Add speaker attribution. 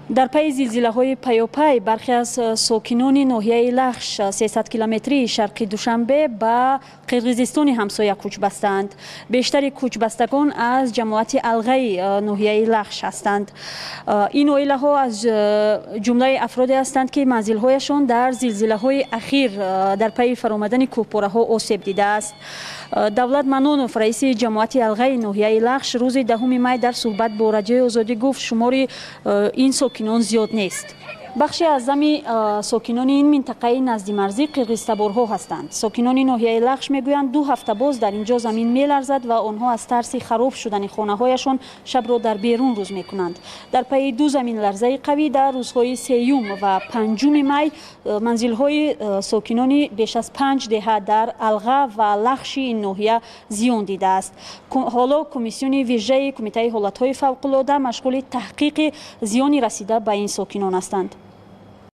Speaker 1: Дар пайи зилзилаҳои паёпай бархе аз сокинони ноҳияи Лахш, 300 километрии шарқи Душанбе, ба Қирғизистони ҳамсоя кӯч бастаанд. Бештари кӯчбастагон аз ҷамоати Алғаи ноҳияи Лахш ҳастанд. Ин оилаҳо аз ҷумлаи афроде ҳастанд, ки манзилҳояшон дар зилзилаҳои ахир дар пайи фаромадани кӯҳпораҳо осеб дидааст. Давлат Манонов, раиси ҷамоати Алғаи ноҳияи Лахш, рӯзи 10 май дар суҳбат бо Радиои Озодӣ гуфт, шумори ин сокинон зиёд нест. Бахши аъзами сокинони ин минтақаи наздимарзӣ қирғизтаборҳо ҳастанд. Сокинони ноҳияи Лахш мегӯянд, 2 ҳафта боз дар ин ҷо замин меларзад ва онҳо аз тарси хароб шудани хонаҳояшон шабро дар берун рӯз мекунанд. Дар пайи ду заминларзаи қавӣ дар рӯзҳои 3-юм ва 5-уми май манзилҳои сокинони беш аз панҷ деҳа дар Алға ва Лахши ин ноҳия зиён дидааст. Ҳоло комиссиони вижаи Кумитаи ҳолатҳои фавқулода машғули таҳқиқи зиёни расида ба ин сокинон ҳастанд.